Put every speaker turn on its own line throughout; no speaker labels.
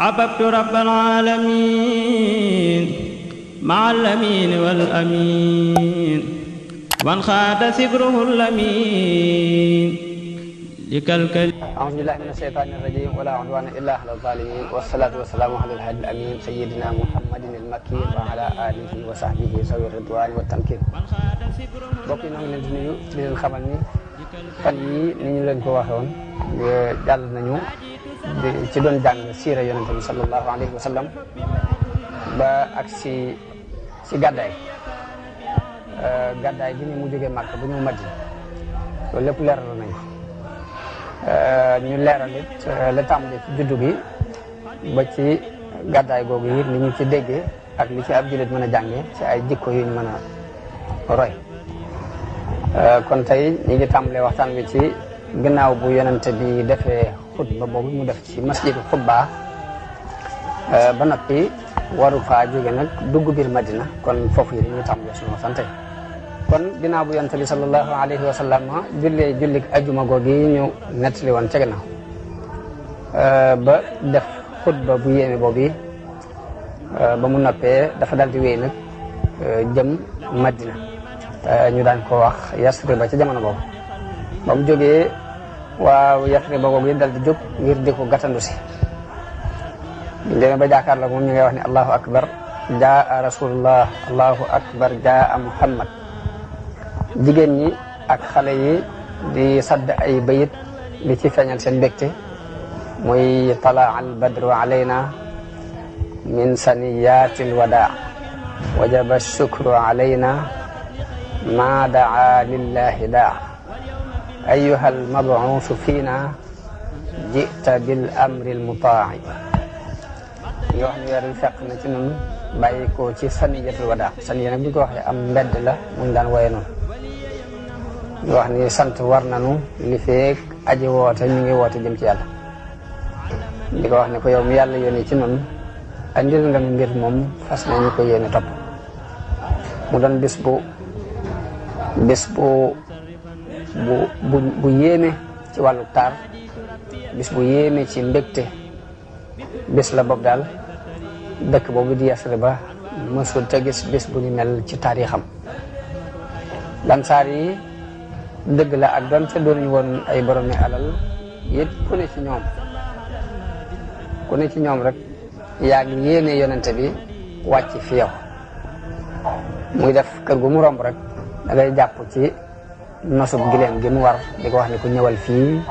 أحببت رب العالمين مع الأمين والأمين وانخاد سبره الأمين لكالكل.
أعوذ بالله من الشيطان الرجيم ولا عدوان إلا على الظالمين والصلاة والسلام على الهادي الأمين سيدنا محمد المكين وعلى آله وصحبه ذوي الرضوان والتمكين. mbokk yi ñoo ngi leen di nuyu di leen xamal ni fan yii ni ñu leen ko waxoon jàll nañu ci doon jàng siira yonent bi sallallahu alayhi wa sallam ba ak si gàddaay bi ni mu jógee Màkka bu ñu Madina loolu lépp leeral nañu ñu leeral it la tàmbali ci juddu gi ba ci gàddaay googu it ni ñu ci déggee ak li ci ab jullit mën a jàngee ci ay jikko yuñ mën a roy. kon tey ñu ngi tàmbalee waxtaan wi ci ginnaaw bu yonente bi defee xutba boobu mu def ci masjidu Xubba ba noppi waru faa jóge nag dugg biir Madina kon foofu yi ñu tàmbalee suñu waxtaan tey kon ginnaaw bu yonente bi sallallahu alayhi wa sallam jullik ajuma googu yi ñu nettali woon ca ginnaaw ba def xutba bu yéeme boobu ba mu noppee dafa dal di wéy nag jëm Madina ñu daan ko wax Yasriba ci jamono boobu ba mu jógee waaw Yasriba boobu yi dal di jóg ngir di ko gàttandu si ñu demee ba jàkkaarloo moom ñu ngay wax ne allahu akbar jaa rasulullah allahu akbar jaa muhammad jigéen ñi ak xale yi di sadd ay bayit di ci feeñal seen mbégte muy talaa al badru alayna min saniyatil wadaa wajaba shukru alayna ma daa lillahi daa ayuha almabuusu fiina jita bil amri almutaa'i yoo xam ne weer wi fekk na ci nun bàyyi ko ci saniyatul wadaa saniya nag bu ñu ko waxee am mbedd la muñ daan wooye noonu yoo wax ni sant war nanu li feek aji woote ñu ngi woote jëm ci yàlla di ko wax ne ko yow mi yàlla yónni ci nun andil nga nu mbir moom fas na ñu ko yéene topp mu doon bis bu yéeme ci wàllu taar bis bu yéeme ci mbégte bis la boobu daal dëkk boobu di Yasriba mësul te gis bis bu ñu mel ci taarixam Lansaar yi dëgg la ak doonte doonuñu woon ay boromi alal yit ku ne ci ñoom rek yaa ngi yéene yonente bi wàcc fi yow muy def kër gu mu romb rek da ngay jàpp ci nosub gileem gi mu war di ko wax ni ku ñëwal fii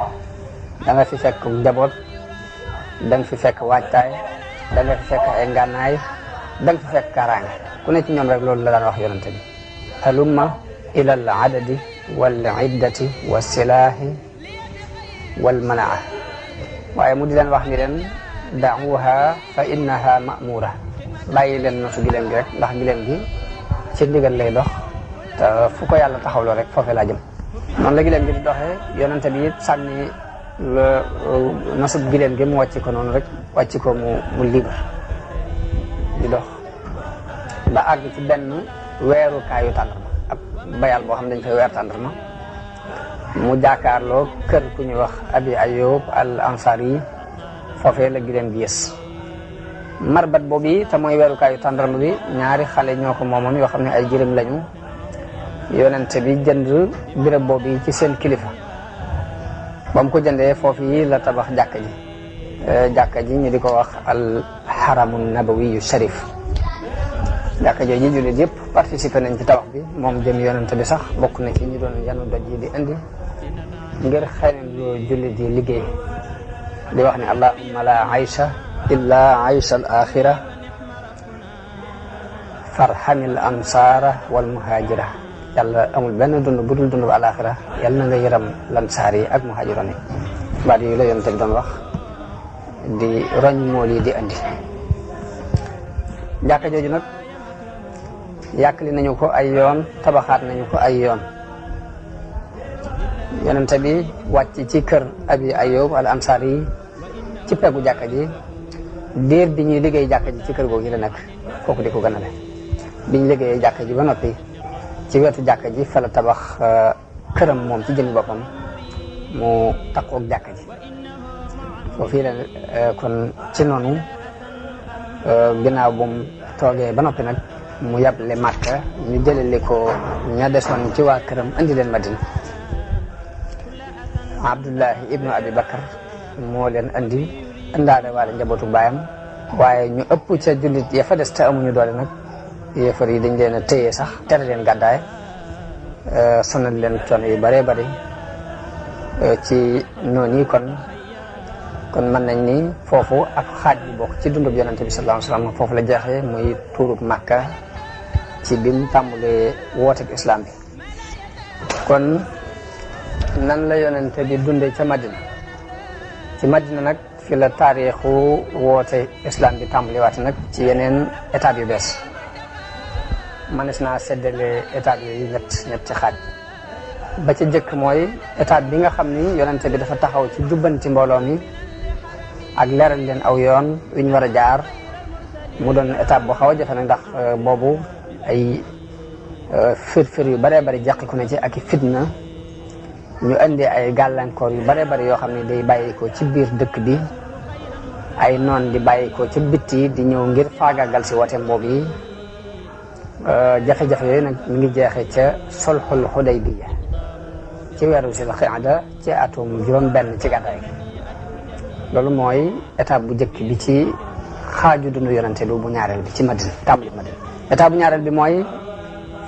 da nga fi fekk njaboot da nga fi fekk waajtaay da nga fi fekk ay ngànnaay da nga fi fekk kaaraange ku ne ci ñoom rek loolu la daan wax yonente bi halumma ila al adadi wal iddati wa silaahi wal manaa waaye mu di leen wax ni leen da'uha fa innaha ma'mura bàyyi leen nosu gileem gi rek ndax gileem gi ci ndigal lay dox te fu ko yàlla taxawloo rek foofee laa jëm noonu la gileem gi di doxee yonente bi it sànni nosub gileem gi mu wàcc ko noonu rek wàcc ko mu libre di dox ba àgg ci benn weerukaayu tàndarma ab bayal boo xam dañ fay weer tàndarma mu jàkkaarloo kër ku ñuy wax abi ayub al ansari yi foofee la gileem gi yës marbat boobu te mooy weerukaayu tàndarma bi ñaari xale ñoo ko moomoon yoo xam ne ay jërëm lañu yonente bi jënd béréb boobu ci seen kilifa ba mu ko jëndee foofu yi la tabax jàkka ji ñu di ko wax al haramu nabawi yu sharif jàkka jooju jullit yëpp participé nañ ci tabax bi moom jëm yonente bi sax bokk na ci ñu doon yanu doj yi di indi ngir xëynam loo jullit yi liggéey di wax ne allahumma la aysha illa aysha al axira farhamil ansara wal muhajira yàlla amul benn dund bu dul dund ba alaxira yàlla na nga yëram lansaar yi ak muhajiroon yi baat yooyu la yonente bi doon wax di roñ mool yi di andi jàkka jooju nag yàkkali nañu ko ay yoon tabaxaat nañu ko ay yoon yonente bi wàcc ci kër abi ayub al ansar yi ci peggu jàkka ji diir bi ñuy liggéey jàkka ji ci kër googu la nekk kooku di ko ganale biñ liggéeyee jàkka ji ba noppi ci wetu jàkka ji fa la tabax këram moom ci jëmmi boppam mu takkoog jàkka ji foofu la kon ci noonu ginnaaw bu mu toogee ba noppi nag mu yable Makka ñu jëleli ko ña desoon ci waa këram andi leen Madina. Abdullahi ibnu Abi Bakar moo leen andi indaale waale njabootu baayam waaye ñu ëpp ca jullit ya fa des te amuñu doole nag yéefar yi dañ leen a téye sax tere leen gàddaay sonal leen coono yu bëree bëri ci noonu yi kon mën nañ ni foofu ak xaaj bi bokk ci dundub yonente bi sallallahu alayhi wasallam foofu la jeexee muy tuurub Makka ci bim tàmbalee wooteeg islam bi. kon nan la yonente bi dunde ca Madina ci Madina nag fi la taarixu woote islam bi tàmbaliwaate nag ci yeneen étape yu bees. mënees naa seddale étape yooyu ñetti xaaj ba ca jëkk mooy étape bi nga xam ni yonente bi dafa taxaw ci jubbanti mbooloo mi ak leeral leen aw yoon wi ñu war a jaar mu doon étape bu xaw a jafe nag ndax boobu ay firfir yu bëree bëri jàqiku na ci ak i fitna ñu indi ay gàllankoor yu bëree bëri yoo xam ne day bàyyi ko ci biir dëkk bi ay noon di bàyyi ko ci bitti di ñëw ngir faagaagal si wooteem boobu yi. jafe-jafe yooyu nag mi ngi jeexee ca sulhul Hudaybiya ci weeru Zilqaada ci atum juróom-benn ci gàddaay gi loolu mooy étape bu njëkk bi ci xaaju dundu yonente bi bu ñaareel bi ci Madina tàmbali Madina. étape bu ñaareel bi mooy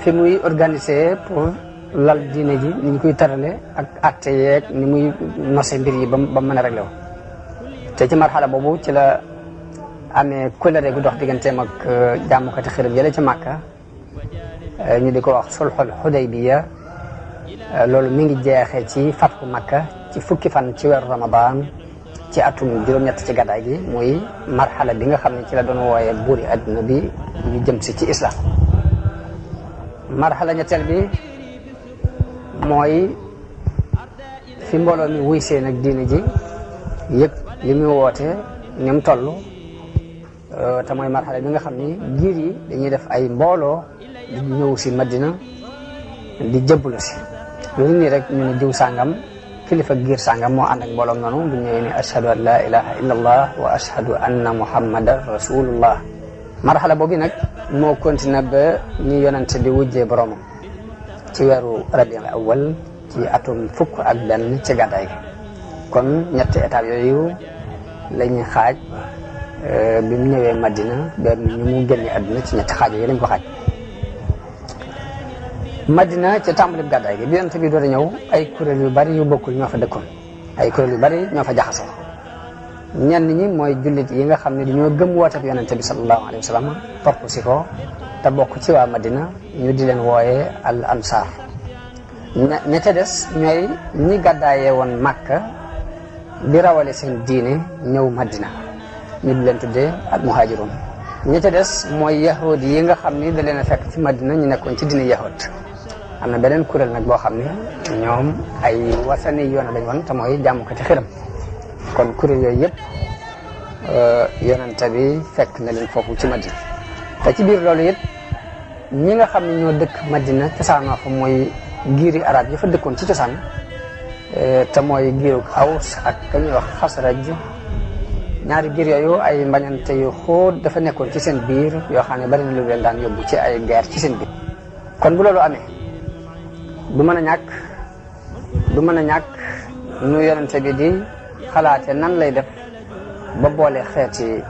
fi muy organiser pour lal diine ji ni ñu koy tarale ak atte yeeg ni muy nose mbir yi ba mën a réglé wu te ci marxala boobu ci la amee kóllëre gu dox digganteem ak jàmmukati xërëm yële ci Makka ñu di ko wax sulhul Hudaybiya loolu mi ngi jeexee ci fathu Makka ci fukki fan ci weeru Ramadan ci atum juróom-ñett ci gàddaay gi muy marxala bi nga xam ne ci la doon wooye buuri adduna bi ñu jëm si ci islam. marxala ñetteel bi mooy fi mbooloo mi wuy see nag diine ji yëpp li muy woote ni mu toll te mooy marxala bi nga xam ni giir yi dañuy def ay mbooloo di ñëw si Madina di jëbbalu si loolu nii rek ñu ne jiw sàngam kilifa giir sàngam moo ànd ak mbooloom noonu bu ñëwee ni ashhadu an la ilaha illa allah wa ashhadu anna muhammadan rasulullah. marxala boobu nag moo continué ba ñi yonente bi wujjee boromam ci weeru rabiul awwal ci atum fukk ak benn ci gàddaay gi kon ñetti étape yooyu la ñuy xaaj bi mu ñëwee Madina ba ñu mu génne àdduna ci ñetti xaaj yooyu lañ ko xaaj. Madina ca tàmbali gàddaay gi bi yonent bi door a ñëw ay kuréel yu bari yu bokkul ñoo fa dëkkoon ay kuréel yu bari ñoo fa jaxasoo ñenn ñi mooy jullit yi nga xam ne dañoo gëm woote bi yonent bi sallallahu alayhi wa sallam topp si ko te bokk ci waa Madina ñu di leen wooyee al ansar. ña ca des ñooy ñi gàddaayee woon Makka di rawale seen diine ñëw Madina ñu di leen tuddee al muhajirun. ña ca des mooy yahud yi nga xam ni da leen a fekk ci Madina ñu nekkoon ci diine yahud. am na beneen kuréel nag boo xam ne ñoom ay wasani yoon lañ woon te mooy jàmmukati xiram kon kuréel yooyu yëpp yonente bi fekk na leen foofu ci Madina te ci biir loolu it ñi nga xam ne ñoo dëkk Madina cosaanoo fa mooy giiri arab yi fa dëkkoon ci cosaan te mooy giiru Aws ak ka ñuy wax Xasraj ñaari giir yooyu ay mbañante yu xóot dafa nekkoon ci seen biir yoo xam ne bari na lu leen daan yóbbu ci ay guerre ci seen biir kon bu loolu amee du mën a ñàkk nu yonente bi di xalaate nan lay def ba boole xeeti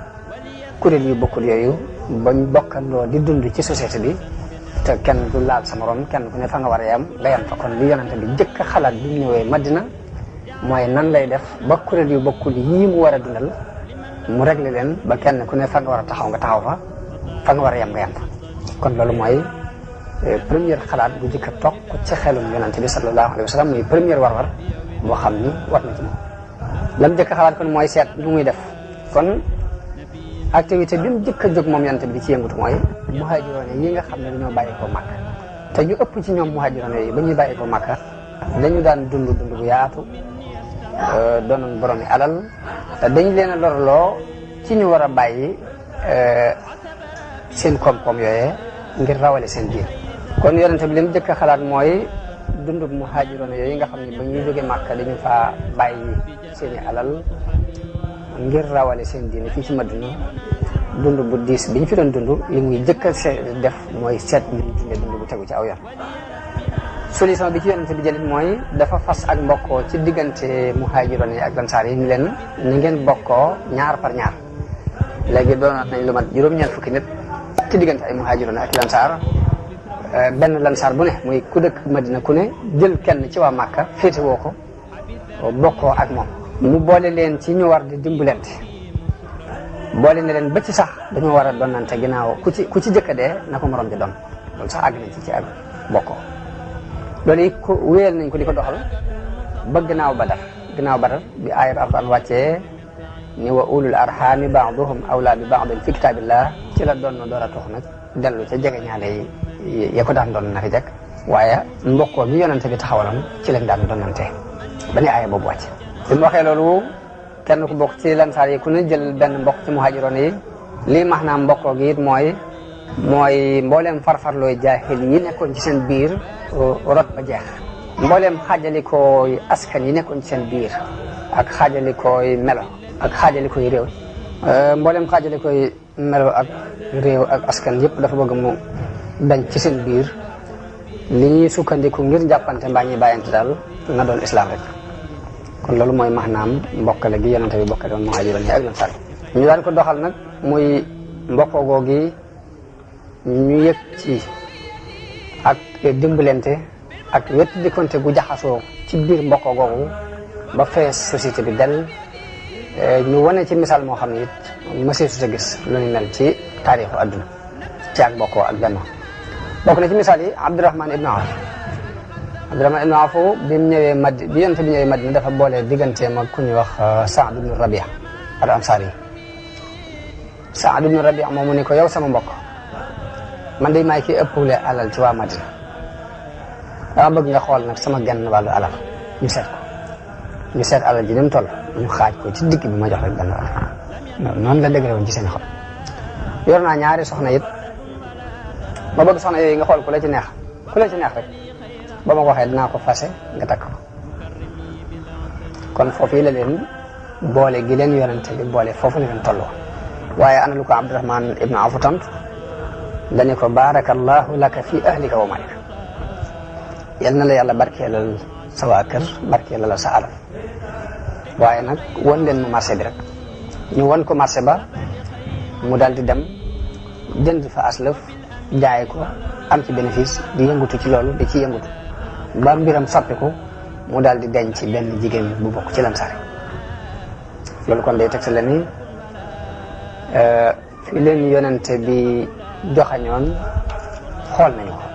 kuréel yu bokkul yooyu bañ bokkandoo di dund ci société bi te kenn du laal sa morom kenn ku ne fa nga war a yam nga yam fa kon li yonente bi jëkk a xalaat bi ñëwee Madina mooy nan lay def ba kuréel yu bokkul yii mu war a dundal mu réglé leen ba kenn ku ne fa nga war a taxaw nga taxaw fa nga war a yam nga yam fa kon loolu mooy première xalaat bu jëkk a toog ci xelum yonente bi sallallahu alayhi wa sallam muy première war-war boo xam ni war na ci moom lam jëkk a xalaat kon mooy seet nu muy def kon activité bi mu jëkk a jóg moom yonente bi di ci yëngutu mooy muhaajiroon yi nga xam ne dañoo bàyyi ko Makka te ñu ëpp ci ñoom muhaajiroon yooyu ba ñuy bàyyi ko Makka dañu daan dund bu yaatu doonoon borom yi alal te dañ leen a lorloo ci ñu war a bàyyi seen koom-koom yooyee ngir rawale seen biir kon yonente bi li mu jëkk a xalaat mooy dundub muhaajiroon yooyu nga xam ne ba ñuy jóge Makka dañu faa bàyyi seeni alal ngir rawale seen diine fii ci Madina dund bu diis bi ñu fi doon dund li muy jëkk a def mooy seet ñu dundee dund bu tegu ci aw yoon. solution bi ci yonent bi jëlit mooy dafa fas ak mbokkoo ci diggante muhaajiroon yi ak lansaar yi ñu leen ñu ngeen bokkoo ñaar par ñaar. léegi doon nañ lu mat juróom-ñeent fukki nit ci diggante ay muhaajiroon ak lansaar benn lansaar bu ne muy ku dëkk Madina ku ne jël kenn ci waa Màkka féetewoo ko bokkoo ak moom. mu boole leen ci ñu war di dimbalante boole na leen ba ci sax dañoo war a donnante ginnaaw ku ci jëkk dee na ko morom ji doon loolu sax àgg nañ ci ak bokkoo. loolu it ko wéyal nañ ko di ko doxal ba ginnaaw Badar bi aayat Alxuraan wàccee ni wa ulul arhami ba'duhum awlaa bi ba'din fi kitaabillah ci la doon na door a tox nag dellu ca jege ñaale yi ya ko daan doon naka jekk waaye mbokkoo gi yonante bi taxawaloon ci lañ daan donnante ba ni aaya boobu wàcce. bi mu waxee loolu kenn ku bokk ci lansaar yi ku ne jël benn mbokk ci muhaajiroon yi lii maanaam mbokkoo gi it mooy mbooleem farfarlooy jaahil yi nekkoon ci seen biir rot ba jeex. mbooleem xaajalikooy askan yi nekkoon ci seen biir ak xaajalikooy melo ak xaajalikooy réew mbooleem xaajalikooy melo ak réew ak askan yëpp dafa bëgg mu dañ ci seen biir li ñuy sukkandiku ngir jàppante mbaa ñuy bàyyante daal na doon islam rek. kon loolu mooy maanaam mbokkale gi yonente bi bokkale woon muhaajiroon yi ak lansaar ñu daan ko doxal nag muy mbokkoo googi ñu yëg ci ak dimbalante ak wet di konte gu jaxasoo ci biir mbokkoo googu ba fees société bi del ñu wane ci misaal moo xam ne it mësee su ta gis lu ñu mel ci taarixu adduna ci ak mbokkoo ak benn bokk na ci misaal yi Abdurahman ibn Awf bi mu ñëwee bi yonent bi ñëwee Madina dafa boole digganteem ak ku ñuy wax Saad ibn Rabia al Ansari Saad ibn Rabia moomu ni ko yow sama mbokk man day maay kii ëppule alal ci waa Madina dama bëgg nga xool nag sama genn wàllu alal ñu seet alal ji ni mu toll ñu xaaj ko ci digg bi ma jox rek benn wàll noonu la dëgëre woon ci seen xol. yor naa ñaari soxna it ma bëgg soxna yooyu nga xool ku la ci neex rek ba ma ko waxee dinaa ko fase nga takk ko kon foofu yi la leen boole gi leen yonente bi boole foofu la leen tolloo waaye ana lu ko Abdurahman ibn Awf tant dañu ko barakallahu laka fi ahlika wa malika yal na la yàlla barkeelal sa waa kër barkeelal sa alal waaye nag won leen mu marché bi rek ñu won ko marché ba mu daal di dem jënd fa aslëf jaay ko am ci bénéfice di yëngutu ci loolu di ci yëngutu ba mbiram soppiku mu daal di denc ci benn jigéen bu bokk ci Lansaar loolu kon day tegtale ni fi leen yonente bi joxañoon xool nañu ko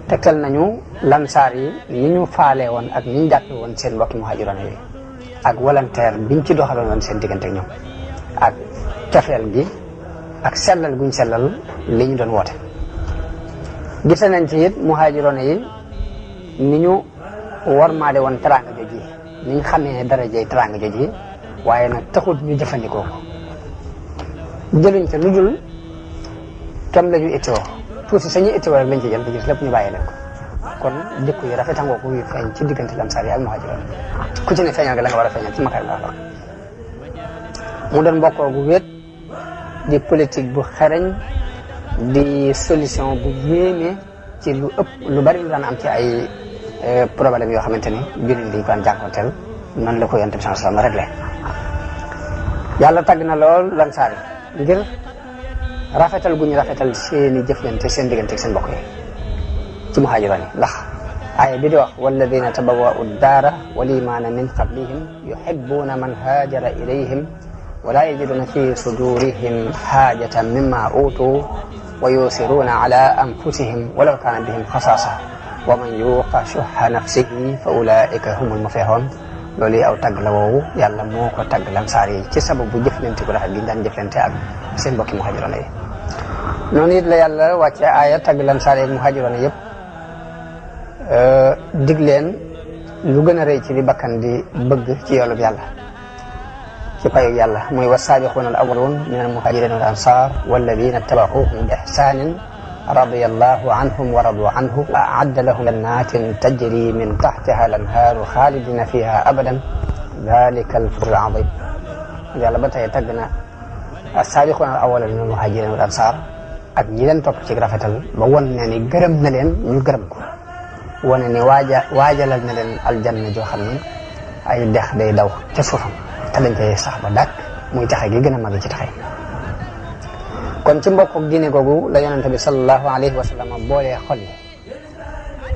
tegtal nañu Lansaar yi ni ñu faale woon ak ni ñu jàppe woon seen mbokki muhaajiroon yi ak volontaire biñ ci doxaloon woon seen diggante ak ñoom ak cofeel gi ak sellal guñ sellal li ñu doon woote gis nañ ci it muhaajiroon yi ni ñu wormaale woon teraanga jooju yi ni ñu xamee darajey teraanga jooju yi waaye nag taxut ñu jëfandikoo ko jëluñ ca lu dul kem la ñu ittiwoo tuuti sañuy ittiwoo rek lañ ci jël di gis lépp ñu bàyyi leen ko kon jikko yi rafetangoo ko yu feeñ ci diggante Lansaar yi ak muhaajiroon ku ci ne feeñal nga la nga war a feeñal ci makarim la mu doon mbokkoo gu wéet di politique bu xereñ di solution bu yéeme ci lu ëpp lu bari lu daan am ci ay problème yoo xamante ni jullit dañ ko daan jànkonteel noonu la ko Yonent bi sallallahu alayhi wasallam réglé yàlla tagg na lool Lansaar yi ngir rafetal gu ñu rafetal seeni jëflante seen diggante ak seen mbokk yi ci muhaajiroon yi ndax aaya bi di wax walladina tabawwa'u ad-daara wal iimaana min qablihim yuhibbuuna man haajara ilayhim wala yajiduna fi sudurihim haajatan mimma uutuu wa yusiruuna ala anfusihim walaw kaana bihim xasaasa wa man yuuqa shuhha nafsihi fa ulaa'ika humul muflihuun loolu yi aw tagg la woowu yàlla moo ko tagg Lansaar yi ci sababu jëflante bu rafet gi ñu daan jëflante ak seen mbokki muhaajiroon yi noonu it la yàlla wàcce aaya tagg Lansaar yi ak muhaajiroon yëpp dig leen lu gën a rëy ci li bakkan di bëgg ci yoolub yàlla ci payu yàlla muy wasaabiquuna al awwaluun min al muhaajiriina wal ansaar walladiina tabauuhum bi ihsaanin radiyallahu anhum wa radu anhu wa a'adda lahum jannatin tajri min tahtiha al anhaaru xaalidina fiha abadan dalika al fawzul aziim yàlla ba tey tagg na as-saabiquuna al-awwaluuna minal muhaajiriina wal ansaar ak ñi leen topp ci rafetal ba won ne ni gërëm na leen ñu gërëm ko wane ni waajalal na leen aljanna joo xam ni ay dex day daw ca suufam te dañ koy sax ba dàkk muy taxe gi gën a mag ci taxe kon ci mbokk ak diine googu la yonente bi sallallahu alayhi wa sallam boolee xol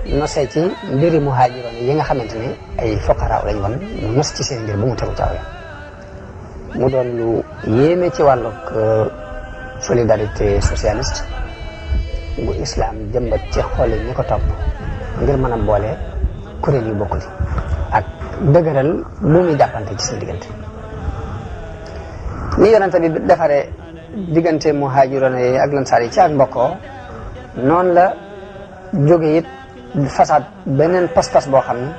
yi nosee ci mbiri muhaajiroon yi nga xamante ni ay fuqaraa lañ woon mu nos ci seen mbir ba mu tegu caaw mu doon lu yéeme ci wàllug solidarité socialiste bu islam jëmbat ci xol yi ñi ko topp ngir mën a boole kuréel yu bokkul ak dëgëral lu muy jàppante ci seen diggante ni yonente bi defaree diggante muhaajiroon yi ak lansaar yi ci ak mbokkoo noonu la jóge it façade beneen pas-pas boo xam ne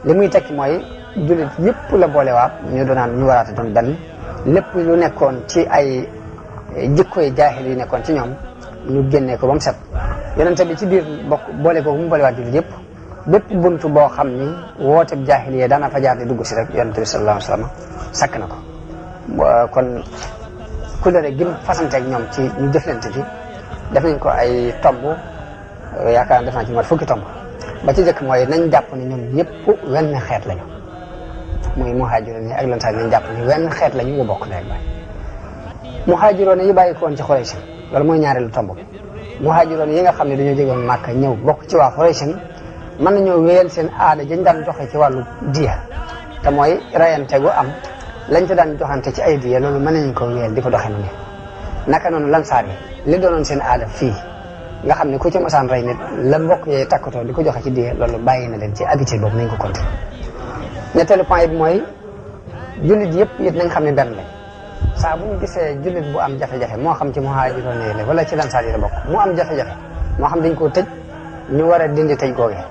li muy tekki mooy jullit yëpp la boole waat ñu doonaan ñu waraata doon benn lépp lu nekkoon ci ay jikkoy jaahil yu nekkoon ci ñoom ñu génnee ko ba mu set yonente bi ci biir bokk boole ko mu boole waat jullit yëpp bépp buntu boo xam ni wooteb jaahil yi daana fa jaar di dugg si rek yonente bi sallallahu alayhi wa sallam sakk na ko kon kulëre gim fasanteeg ñoom ci ñu jëflante ci def nañ ko ay tomb yaakaar def naa ci mat fukki tomb ba ci jëkk mooy nañ jàpp ne ñoom ñëpp wenn xeet lañu muy muhaajiroon yi ak lansaar nañ jàpp ne wenn xeet lañu wu bokk ndey baay muhaajiroon yi bàyyi ko woon ci Quraysh loolu mooy ñaareelu tomb bi muhaajiroon yi nga xam ne dañoo jógoon Màkka ñëw bokk ci waa Quraysh mën nañoo wéyal seen aada dañ daan joxe ci wàllu diya te mooy rayante gu am lañ ca daan joxante ci ay diya loolu mën nañu ko wéyal di ko doxee noonu naka noonu lansaar yi li doonoon seen aada fii nga xam ne ku ci mosaan rey nit la mbokk yee takkatoo di ko joxe ci diya loolu bàyyi na leen ci habitude boobu nañ ko compter ñetteelu point bi mooy jullit yëpp it nañ xam ne benn lañ saa bu ñu gisee jullit bu am jafe-jafe moo xam ci muhaajiroon yi la wala ci lansaar yi la bokk mu am jafe-jafe moo xam dañ koo tëj ñu war a dindi tëj googee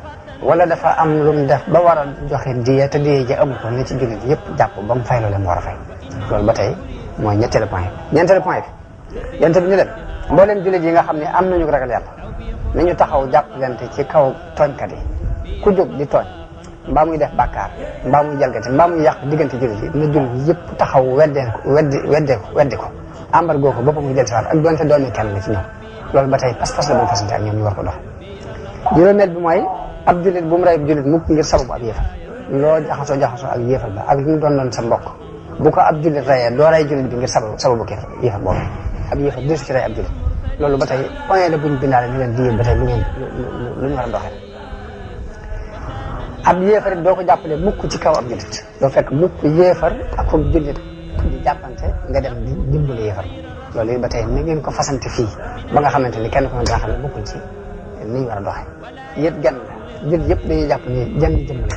wala dafa am lu mu def ba war a joxe diya te diya ji amu ko ne ci jullit yëpp jàpp ba mu fay loolu mu war a fay loolu ba tey mooy ñetteelu point bi ñeenteelu point bi yonent bi ñu leen mbooleem jullit yi nga xam ne am nañu ragal yàlla nañu taxaw jàppalante ci kaw tooñkat yi ku jóg di tooñ mbaa muy def bàkkaar mbaa muy jalgati mbaa muy yàq diggante jullit yi na jullit yëpp taxaw weddi ko embargo ko boppam muy del siwaat ak doonte doomi kenn la ci ñoom loolu ba tey pas-pas la buñ fasante ak ñoom ñu war ko dox juróomeel bi mooy ab jullit bu mu rey jullit mukk ngir sababu ab yéefar loo jaxasoo ak yéefar ba ak lu mu doon sa mbokk bu ko ab jullit reyee doo rey jullit bi ngir sababu yéefar boobu ab yéefar desu ci rey ab jullit loolu ba tey point la buñ bindaale ñu leen di yéen ba tey lu ñu war a doxee ab yéefar it doo ko jàppale mukk ci kaw ab jullit doo fekk mukk yéefar ak comme jullit di jàppante nga dem di dimbali yéefar loolu it ba tey na ngeen ko fasante fii ba nga xamante ni kenn ko nga xam ne bokkul ci ni ñu war a doxee yët gan la jullit yëpp dañuy jàpp ni jënd dimbali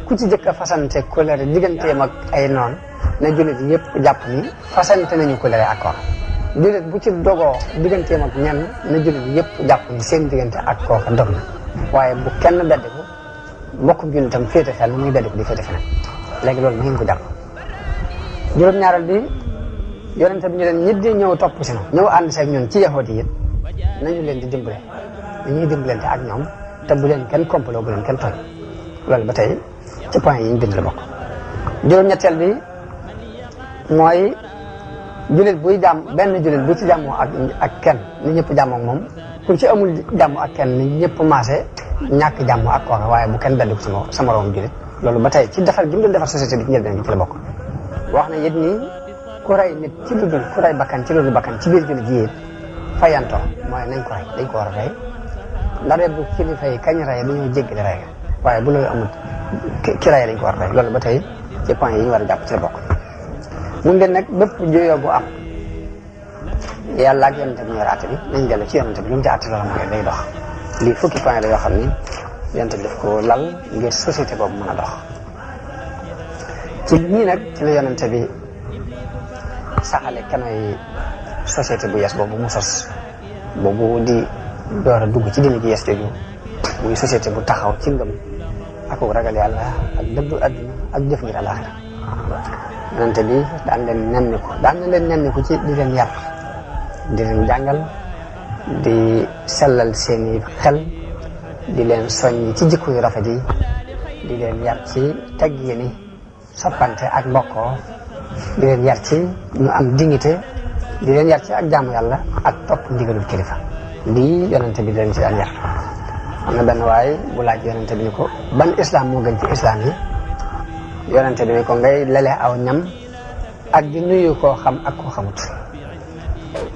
ku ci jëkk a fasante colère digganteem ak ay noon na jullit yëpp jàpp ni fasante nañu colère ak kooka jullit bu ci dogoo digganteem ak ñenn na jullit yëpp jàpp ni seen diggante ak kooka dog na waaye bu kenn beddiku mbokkum jullitam féete fenn muy beddiku di féete feneen léegi loolu na ngeen ko jàpp juróom-ñaaral bi yonente bi ñu leen ñit di ñëw topp si na ñëw ànd seeg ñun ci yahood yi it nañu leen di dimbale dañuy dimbalante ak ñoom te bu leen kenn kompaloo bu leen kenn tooñ loolu ba tey ci point yi ñu bind la bokk juróom-ñetteel bi mooy jullit buy jàmm benn jullit bu ci jàmmoo ak kenn ni ñëpp jàmmoo ak moom ku ci amul jàmm ak kenn ni ñëpp maase ñàkk jàmm ak kooka waaye bu kenn beddi ko sa moroom jullit loolu ba tey ci defar gi mu doon defar société bi ci njëlbeen gi ci la bokk wax na it ni ku rey nit ci lu dul ku rey bakkan ci lu dul bakkan ci biir jullit yi fayantoo mooy nañ ko rey dañ ko war a rey ndax bu kilifa yi kañ rey dañoo jéggale rey waaye bu loolu amul ki rey dañ ko war a rey loolu ba tey ci point yi ñu war a jàpp ci la bokk mun leen nag bépp juyoo bu am yàlla ak yonente bi ñooy àtte bi nañ dellu ci yonente bi lu mu ci àtte loolu mooy day dox lii fukki point la yoo xam ni yonente bi daf ko lal ngir société boobu mën a dox ci ñii nag ci la yonente bi saxale kenoy société bu yees boobu mu sos boobu di door a dugg ci dina ji yees jooju muy société bu taxaw ci ngëm ak ragal yàlla ak dëddu àdduna ak jëf ngir àllaaxira yonente bi daan na leen nemmiku ci di leen yar di leen jàngal di sellal seeni xel di leen soññ ci jikko yu rafet yi di leen yar ci teggini soppante ak mbokkoo di leen yar ci ñu am dignité di leen yar ci ak jaamu yàlla ak topp ndigalul kilifa lii yonente bi leen ci daan yar. am na benn waay bu laaj yonente bi ni ko ban islam moo gën ci islam yi yonente bi ni ko ngay lele aw ñam ak di nuyu koo xam ak koo xamut.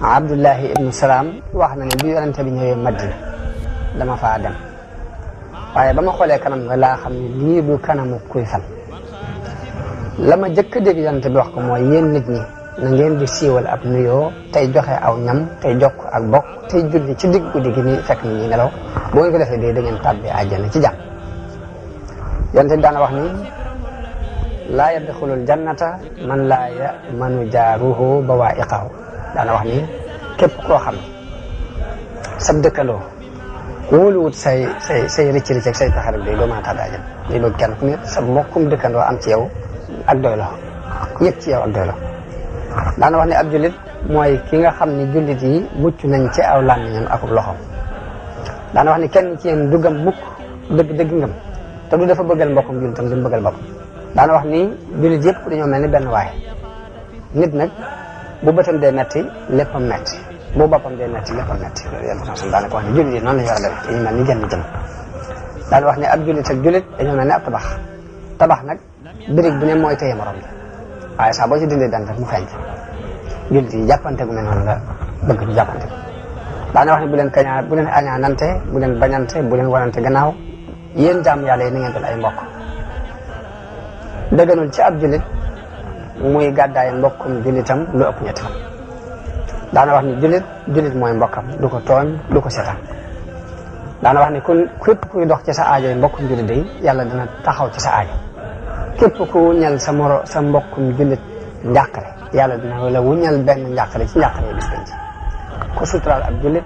Abdullahi ibnu Salaam wax na ne bi yonente bi ñëwee Madina dama faa dem waaye ba ma xoolee kanam nga laa xam ne lii du kanamu kuy fan. la ma jëkk a dégg yonente bi wax ko mooy yéen nit ñi na ngeen di siiwal ab nuyoo tey joxe aw ñam tey jokk ak bokk tey julli ci digg guddi gi ni fekk nit ñi nelaw boo ngeen ko defee dee da ngeen tàbbi àjjana ci jàmm. yonente bi daana wax ni laa yadxulul jannata man laa yamanu jaaruhu bawaa'iqahu daana wax ni képp koo xam sab dëkkandoo wóoluwut say rëcc rëcc ak say pexe rek day doo mën a tàbbi àjjana. day bëgg kenn ku ne sa mbokkum dëkkandoo am ci yow ak doy la yëg ci yow ak doy la. daana wax ne ab jullit mooy ki nga xam ni jullit yi mucc nañ ci aw làmmiñam ak loxoom. daana wax ni kenn ci yéen du gëm mukk dëgg ngëm te du dafa bëggal mbokkum jullitam li mu bëggal boppam. daana wax ni jullit yëpp dañoo mel ni benn waay nit nag bu bëtam dee metti léppam metti bu boppam dee metti léppam metti loolu yàlla na daana ko wax ni jullit yi noonu la ñu war a def dañu mel ni genn jëm. daana wax ni ab jullit ak jullit dañoo mel ni ab tabax nag birig bu ne mooy téye morom bi waaye saa boo ci dindee daan rek mu feeñ. jullit yi jàppante gu mel noonu la bëgg ñu jàppante. daana wax ne bu leen añaanante bu leen bañante bu leen wanante gannaaw yéen jàmm yàlla yi ni ngeen doon ay mbokk. dëgganul ci ab jullit muy gàddaay mbokkum jullitam lu ëpp ñetti fan. daana wax ni jullit mooy mbokkam du ko tooñ du ko seetaan. daana wax ni képp kuy dox ci sa aajo yi mbokkum jullit day yàlla dana taxaw ci sa aajo. képp ku wuññal sa mbokkum jullit njàqare yàlla dina la wuññal benn njàqare ci njàqare bis penc. ku suturaal ab jullit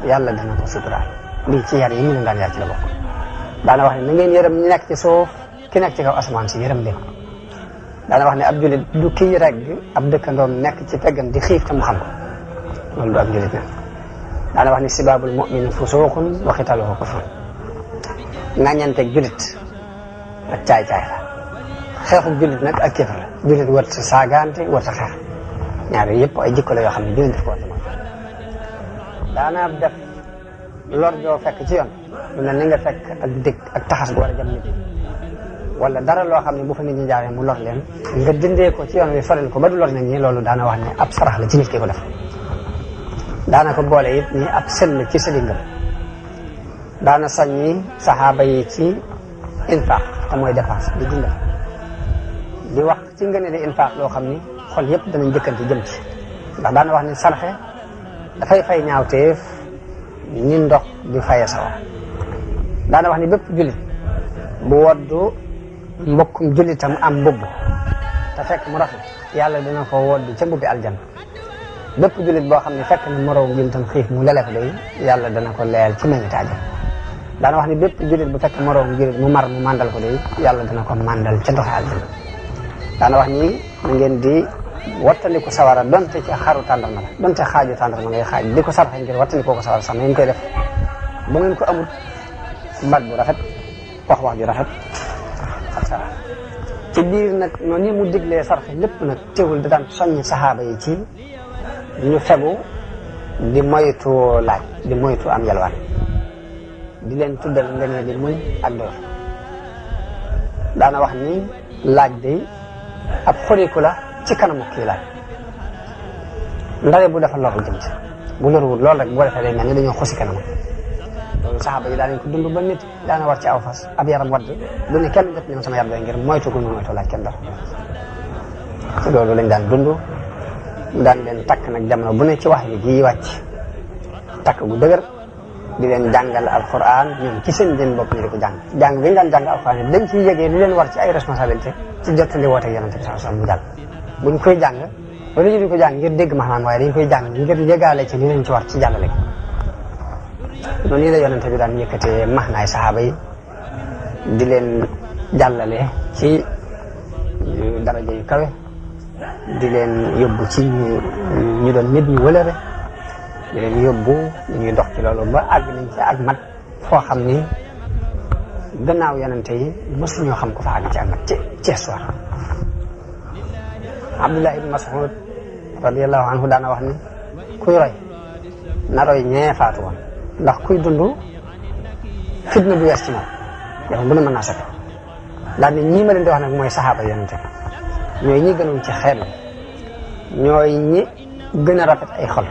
yàlla dina ko suturaal lii ci yar yi mu leen daan yar ci la bokk. daana wax ne na ngeen yërëm ñi nekk ci suuf ki nekk ci kaw asamaan si yërëm leen. daana wax ne ab jullit du kii regg ab dëkkandoom nekk ci peggam di xiif te mu xam ko loolu du ab jullit nag. daana wax ne sibaabul mu'mini fusuuqun wa qitaaluhu kufrun ŋàññanteeg jullit ak caay-caay la xeexu jullit nag ak kéefar la. jullit warut a saagaante warut a xeex ñaar yooyu yëpp ay jikko la yoo xam ne jullit daf ko war a mën. daana def lor joo fekk ci yoon lu mel ni nga fekk ak dëkk ak taxas bu war a jëm nit wala dara loo xam ne bu fa nit ñi jaaree mu lor leen nga dindee ko ci yoon wi soril ko ba du lor nit ñi loolu daana wax ne ab sarax la ci nit ki ko def. daana ko boole it ni ab sell ci sa ngëm. daana soññi saxaaba yi ci infaq te mooy dépense di dundal di wax ci ngëne di infaq loo xam ni xol yëpp danañ jëkkante jëm ci ndax daana wax ni sarxe dafay fay ñaawteef ni ndox di faye sawa. daana wax ni bépp jullit bu woddu mbokkum jullitam am mbubb te fekk mu rafet yàlla dina ko woddu ca mbubbi aljanna. bépp jullit boo xam ne fekk na moroom jullitam xiif mu lele ko day yàlla dana ko leel ci meññitu àjjana. daana wax ni bépp jullit bu fekk moroom jullit mu mar mu màndal ko day yàlla dana ko màndal ca ndoxi aljanna. daana wax ni na ngeen di wattandiku sawara donte ci xaru tàndarma la donte xaaju tàndarma ngay xaaj di ko sarxe ngir wattandikoo ko sawara sax na ngeen koy def bu ngeen ko amul baat bu rafet wax ju rafet ak sarax. ci biir nag noonu ni mu diglee sarxe lépp nag teewul da daan soññ saxaaba yi ci ñu fegu di moytu laaj di moytu am yalwaan di leen tuddal ngëneel di muñ ak doylu. daana wax ni laaj day ab xoriku la ci kanamu kii laaj ndare bu dafa loru jëm ci bu loruwul loolu rek boo defee day mel ni dañoo xosi kanam loolu saxaaba yi daanañ ko dund ba nit daana war ci aw fas ab yaram wadd du ne kenn jot ñoom sama yaram doy ngir moytu gu ñu moytu laaj kenn dara te loolu lañ daan dund. daan leen takk nag jamono bu ne ci wax yi gi wàcc takk gu dëgër di leen jàngal alquran ñoom ci seen jën bopp ñu di ko jàng bi ñu daan jàng alquran yi dañ ciy yëgee li leen war ci ay responsabilité ci jottali woote yonente bi sallallahu alayhi wasallam mu jàll buñ koy jàng wala ñu di ko jàng ngir dégg maanaam waaye dañ koy jàng ngir yëgaale ci li leen ci war ci jàllale ko noonu la yonente bi daan yëkkatee maxnaay saxaaba yi di leen jàllale ci daraja yu kawe di leen yóbbu ci ñu doon nit ñu wëlëre di leen yóbbu ñuy dox ci loolu ba àgg nañ ci ak mat foo xam ni gannaaw yonente yi mësuñoo xam ko fa àgg ci ak mat ci histoire. Abdullah ibn Mas'ud radiyallahu anhu daana wax ni kuy roy na roy ñee faatu woon ndax kuy dund fitna du wees ci moom yow bu ne mën naa sot daal ni ñii ma leen di wax nag mooy saxaaba yonente bi ñooy ñi gënoon ci xeet ñooy ñi gën a rafet ay xol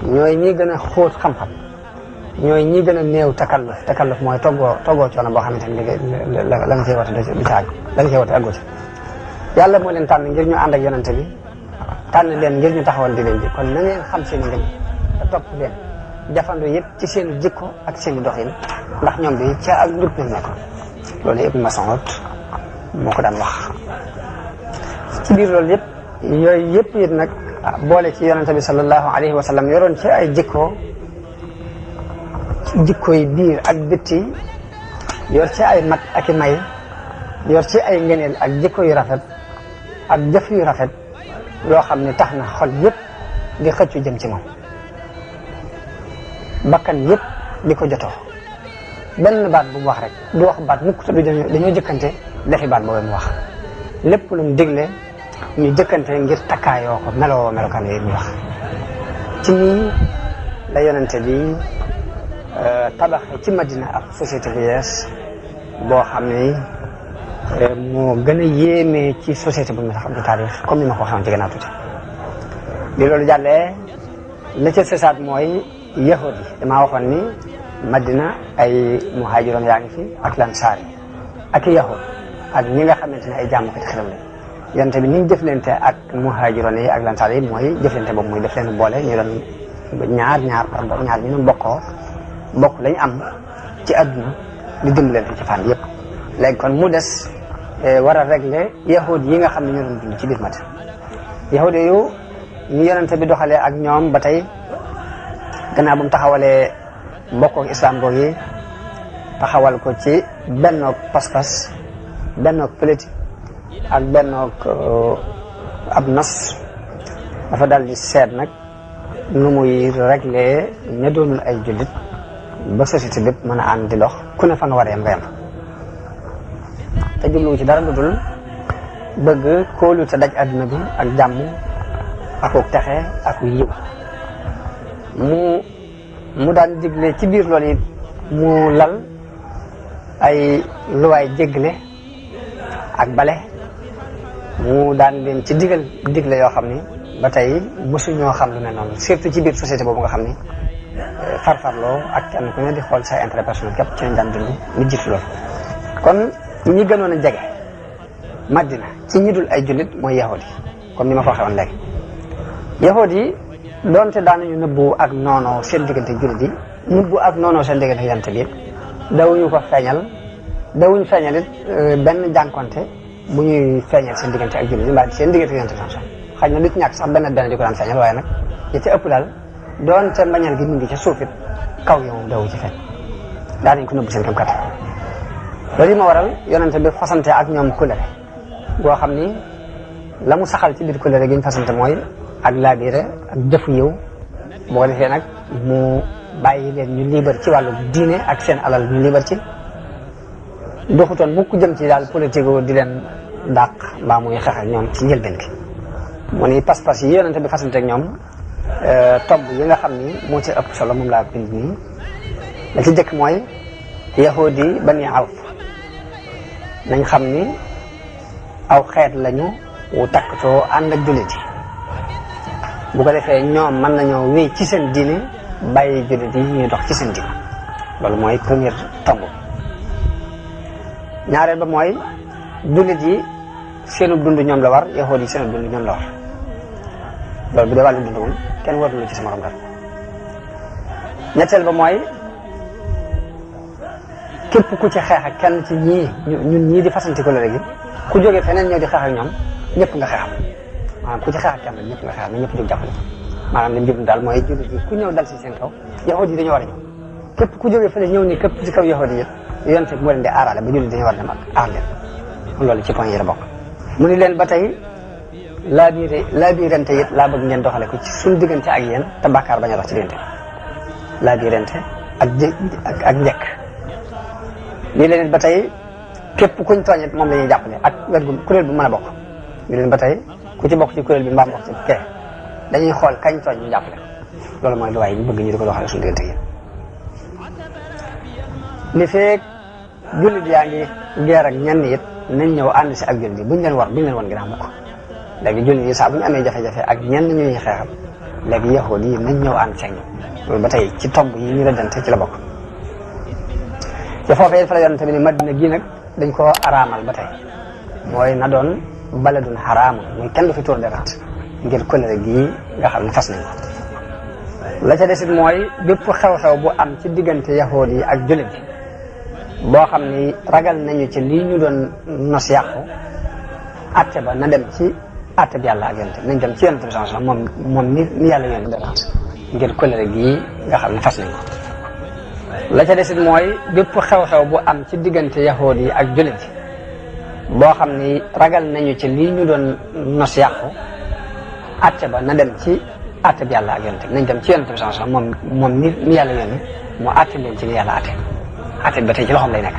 ñooy ñi gën a xóot xam-xam ñooy ñi gën a néew takalluf mooy toggoo coono boo xamante ni la nga cee wate du ci àgg la nga cee wate àggoo ci yàlla moo leen tànn ngir ñu ànd ak yonente bi tànn leen ngir ñu taxawal di leen ji kon na ngeen xam seen i ngëm te topp leen jafandu yëpp ci seen jikko ak seen i doxin ndax ñoom bi ca ak njub lañ nekkoon loolu Ibn Mas'ud moo ko daan wax ci biir loolu yëpp yooyu yëpp it nag boole ci yonente bi sallallahu alayhi wa sallam yoroon ci ay jikko yi biir ak bitti yor ci ay mat ak i may yor ci ay ngeneel ak jikko yu rafet ak jëf yu rafet yoo xam ne tax na xol yëpp di xëccu jëm ci moom bakkan yëpp di ko jotoo benn baat bu mu wax rek du wax baat mukk te du dañoo jëkkante defi baat boobu mu wax lépp lu mu digle ñu jëkkante ngir takkaayoo ko melokaan yooyu mu wax ci nii la yonente bi tabaxe ci Madina ak société bu yees boo xam ne moo gën a yéeme ci société bu ñu xam du taarix comme ni ma ko waxoon ci gannaaw tuuti bi loolu jàllee la ca sësaat mooy yahud yi damaa waxoon ni Madina ay muhaajiroon yaa ngi fi ak lansaar yi ak yahud ak ñi nga xamante ne ay jàmmkat xelam lañ yonte bi ni ñu jëflante ak muhaajiroon yi ak lansaar yi mooy jëflante boobu mooy def leen boole ñu doon ñaar par bopp ñaar ñu doon bokk lañ am ci àdduna di dimbalante ci fànn yëpp léegi kon mu des war a régler yahud yi nga xam ne ñoo doon dund ci biir Madina yahud yu ñu yonente bi doxalee ak ñoom ba tey gannaaw bu mu taxawalee mbokkook islam boog yi taxawal ko ci bennoog pas-pas bennoog politique ak bennoog ab nos dafa dal di seet nag nu muy régler ña doonul ay jullit ba société bépp mën a ànd di dox ku ne fa nga war a yem nga yem te jubluwu ci dara lu dul bëgg kóolu te daj àdduna bi ak jàmm akuk texe ak yiw mu daan digle ci biir loolu it mu lal ay luwaay jéggale ak bale mu daan leen ci digle yoo xam ni ba tey mosu ñoo xam lu ne noonu surtout ci biir société boobu nga xam ni farfarloo ak kenn ku ne di xool say intérêt personnel képp ci lañ daan dund lu jiitu loolu kon ñi gënoon a jege Madina ci ñi dul ay jullit mooy yahud yi comme ni ma ko waxee woon léegi yahud yi doonte daanañu nëbbu ak noonoo seen diggante jullit yi nëbbu ak noonoo seen diggante yonent bi dawuñu ko feeñal dawuñu feeñal it benn jànkonte bu ñuy feeñal seen diggante ak jullit yi mbaa seen diggante yonent bi xëy na lu ci ñàkk sax benn di ko daan feeñal waaye nag li ci ëpp daal doonte mbañal gi mu ngi ca suuf it kaw yow dawu ci feeñ daanañ ko nëbbu seen kam kat loolu yi ma waral yonent bi fasante ak ñoom kulere boo xam ni la mu saxal ci biir kulere gi ñu fasante mooy ak laabire ak jëfu yiw boo ko defee nag mu bàyyi leen ñu liibar ci wàllu diine ak seen alal ñu liibar ci doxutoon mukk jëm ci daal politique di leen dàq mbaa muy xeex ak ñoom ci njëlbeen gi mu ni pas-pas yi yonente bi fasante ak ñoom tomb yi nga xam ni moo ci ëpp solo moom laa bind nii la ci jëkk mooy yahudi bani awf nañ xam ni aw xeet lañu wu takkatoo ànd ak jullit yi bu ko defee ñoom mën nañoo wéy ci seen diine bàyyi jullit yi ñuy dox ci seen diine loolu mooy première tomb ñaareel ba mooy jullit yi seenu dund ñoom la war yahuud yi seenu dund ñoom la war loolu bu dee wàllu dund moom kenn warul ci sama morom dara ñetteel ba mooy képp ku ci xeex ak kenn ci ñun ñii di fasanti ko léegi ku jógee feneen ñëw di xeex ak ñoom ñëpp nga xeexam maanaam ku ci xeex ak kenn ñëpp nga xeexam ñëpp jóg jàppale maanaam li mu daal mooy jullit yi ku ñëw dal si seen kaw yahuud yi dañoo war a ñëw képp ku jógee feneen ñëw ni képp ci kaw yahuud yi yonte moo leen di aarale ba jullit dañoo war a dem ak aar leen loolu ci point yi la bokk mu ni leen ba tey laabirante it laa bëgg ngeen doxale ko ci suñu diggante ak yéen te bàkkaar bañ a dox ci diggante laabirante ak njëkk lii leen it ba tey képp kuñ tooñet moom la ñuy jàppale ak wet gu kuréel bu mën a bokk ñu leen ba tey ku ci bokk ci kuréel bi mbaam bokk ci kee dañuy xool kañ tooñ ñu jàppale loolu mooy lu waay ñu bëgg ñu di ko doxale suñu diggante yéen li feeg jullit yaa ngi geer ak ñenn it nañ ñëw ànd si ak jullit yi buñ leen wan ginnaaw mukk léegi jullit yi saa bu ñu amee jafe-jafe ak ñenn ñuy xeexal léegi yahuud yi nañ ñëw ànd seeg ñoom loolu ba tey ci tomb yi ñu rëddante ci la bokk ci foofee fa la yonente bi ni Madina gi nag dañ koo araamal ba tey mooy na doon baladun xaraamu muy kenn du fi tuur deret ngir kóllëre gii nga xam ne fas nañ ko la ca desit mooy bépp xew-xew bu am ci diggante yahuud yi ak jullit yi boo xam ni ragal nañu ci lii ñu doon nos yàqu atte ba na dem ci atte bi yàlla ak yonente nañ dem ci yonente bi sallallahu alayhi wasallam moom ni yàlla yónni deret ngir kóllëre gii nga xam ne fas nañ ko la ca desit mooy bépp xew-xew bu am ci diggante yahuud yi ak jullit yi boo xam ni ragal nañu ci lii ñu doon nos yàqu atte ba na dem ci atte bi yàlla ak yonente nañ dem ci yonente bi sallallahu alayhi wasallam moom ni yàlla yónni mu atte leen ci ni yàlla atte bi ba tey ci loxoom lay nekk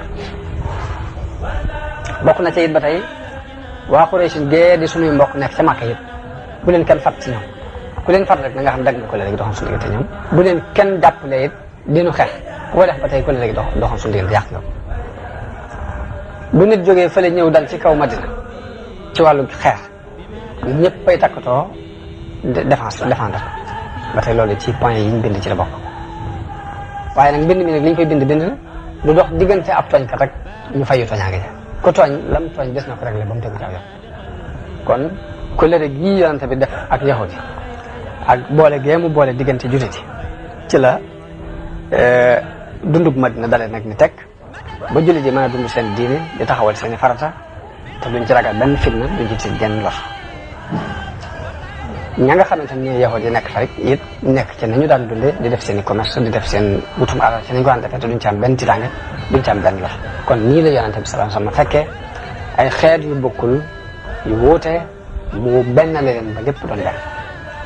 bokk na ca it ba tey waa Quraysh gee di suñuy mbokk nekk ca Makka it bu leen kenn fat ci ñoom ku leen fat rek na nga xam dag nga ko léegi doxam suñu diggante ñoom bu leen kenn jàppale it dinu xeex boo def ba tey ko léegi doxam suñu diggante yàq nga bu nit jógee fële ñëw dal ci kaw Madina ci wàllu xeex ñëpp ay takkatoo défendre ba tey loolu ci point yi ñu bind ci la bokk waaye nag mbind mi nag li ñu koy bind lu dox diggante ab tooñkat rek ñu fayu tooñaange ja ku tooñ lam tooñ des na ko réglé ba mu tegu ci aw yoon kon kóllëre gii yonente bi def ak yahudi ak boole gee mu boole diggante jullit yi ci la dundub Madina dalee nag ni teg ba jullit yi mën a dund seen diine di taxawal seeni farata te duñ ci ragal benn fitna duñ ci tiit genn lor ña nga xamante ni yahudi yi nekk fa rek it nekk ci nañu daan dundee di def seen i commerce di def seen wutum alal ci nañu ko daan defee te duñ ci am benn tiitaange duñ ci am benn lor kon nii la yonente bi sallallahu alayhi wasallam fekkee ay xeet yu bokkul yu wuute mu benn leen ba lépp doon benn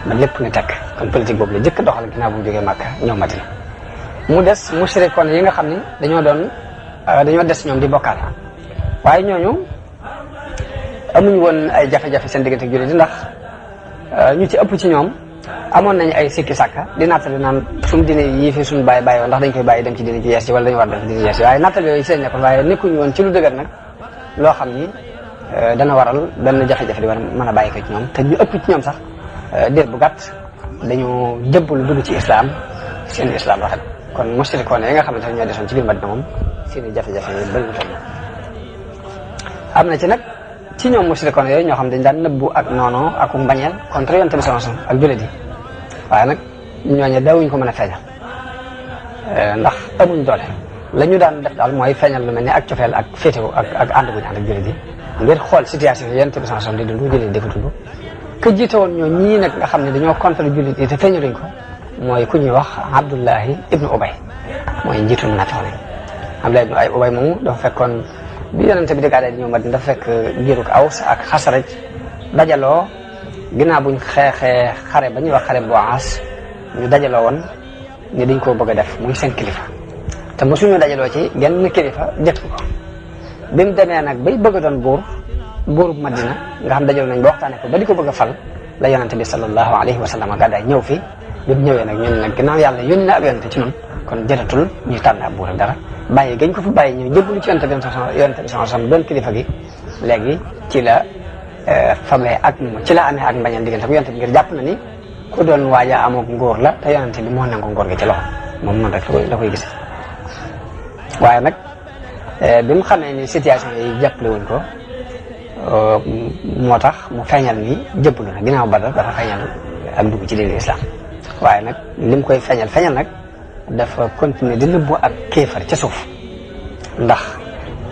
ba lépp ni tekk kon politique boobu la jëkk doxal ginnaaw bu mu jógee Makka ñëw Madina mu des mushrikoon yi nga xam ni dañoo des ñoom di bokkaale waaye ñooñu amuñu woon ay jafe-jafe seen diggante ak jullit yi ndax ñu ci ëpp ci ñoom amoon nañu ay sikki sàkka di nattali naan suñu diine yii fi suñu bàyyi woon ndax dañ koy bàyyi dem ci diine ci yees ci wala dañu war dem ci diine yees yi waaye nattali yooyu ci lañ nekkoon waaye nekkuñu woon ci lu dëgër nag loo xam ni dana waral benn jafe-jafe di war mën a bàyyi ko ci ñoom te ñu ëpp ci ñoom sax déet bu gàtt dañu jëbbalu dugg ci islam seen islam rafet kon mushrikoon yi nga xamante ne ñoo desoon ci biir Madina moom seen i jafe-jafe yi bëri na toll am na ci nag ci ñoom mushrikoon yooyu ñoo xam dañ daan nëbbu ak noono ak mbañeel contre yonent bi sallallahu alayhi wasallam ak jullit yi waaye nag ñooñu dawuñ ko mën a feeñal ndax amuñ doole la ñu daan def daal mooy feeñal lu mel ni ak cofeel ak féetewu ak ànd guñ ànd ak jullit yi ngir xool situation yi yonent bi sallallahu alayhi wasallam di dund jullit yi di ko dund ke jiite woon ñoo ñii nag nga xam ne dañoo contre jullit yi te feeñaluñ ko mooy ku ñuy wax Abdullahi ibnu Ubay mooy njiitul munaafiqoon yi Abdullahi ibnu Ubay moomu dafa fekkoon bi yonente bi di gàddaay di ñëw Madina dafa fekk giirug Aws ak Xasraj dajaloo ginnaaw buñ xeexee xare ba ñuy wax xare Bu'aas ñu dajaloo woon ni dañ koo bëgg a def muy seen kilifa te mosuñu dajaloo ci genn kilifa jëkk ko bi mu demee nag bay bëgg a doon buurub Madina nga xam dajaloo nañ ba waxtaane ko ba di ko bëgg a fal la yonente bi sallallahu alayhi wa sallam gàddaay ñëw fi bi mu ñëwee nag ñun nag ginnaaw yàlla yónni na ab yonente ci ñun kon jëratul ñuy tànn ab buur ak dara bàyyi gañ ko fi bàyyi ñu jébbalu ci yonente bi sallallahu alayhi wasallam doon kilifa gi léegi ci la famlee ak ci la amee ak mbañal diggante ko yonente bi ngir jàpp na ni ku doon waaja amook ngóor la te yonente bi moo nangu ngóor gi ci loxo moom noonu rek la koy gis waaye nag bi mu xamee ni situation yi jàppale wuñ ko moo tax mu feeñal ni jébbalu na ginnaaw Badar dafa feeñal ak dugg ci diine islam waaye nag lim koy feeñal nag dafa continuer di nëbbu ak kéefar ca suuf ndax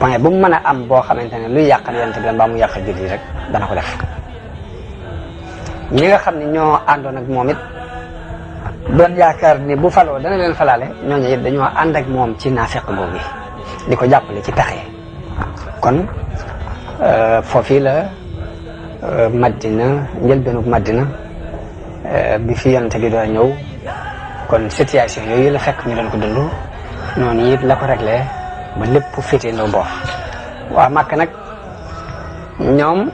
point bu mu mën a am boo xamante ne luy yàqal yonent bi mbaa mu yàqal jullit yi rek dana ko def ñi nga xam ne ñoo àndoon ak moom it doon yaakaar ni bu faloo dana leen falaale ñooñu it dañoo ànd ak moom ci naafeq boobu di ko jàppale ci pexe kon foofii la Madina njëlbeenug Madina bi fi yonent bi doon ñëw kon situation yooyu la fekk ñu doon ko dund noonu it la ko réglé ba lépp féetee ndoo boor waa Màkka nag ñoom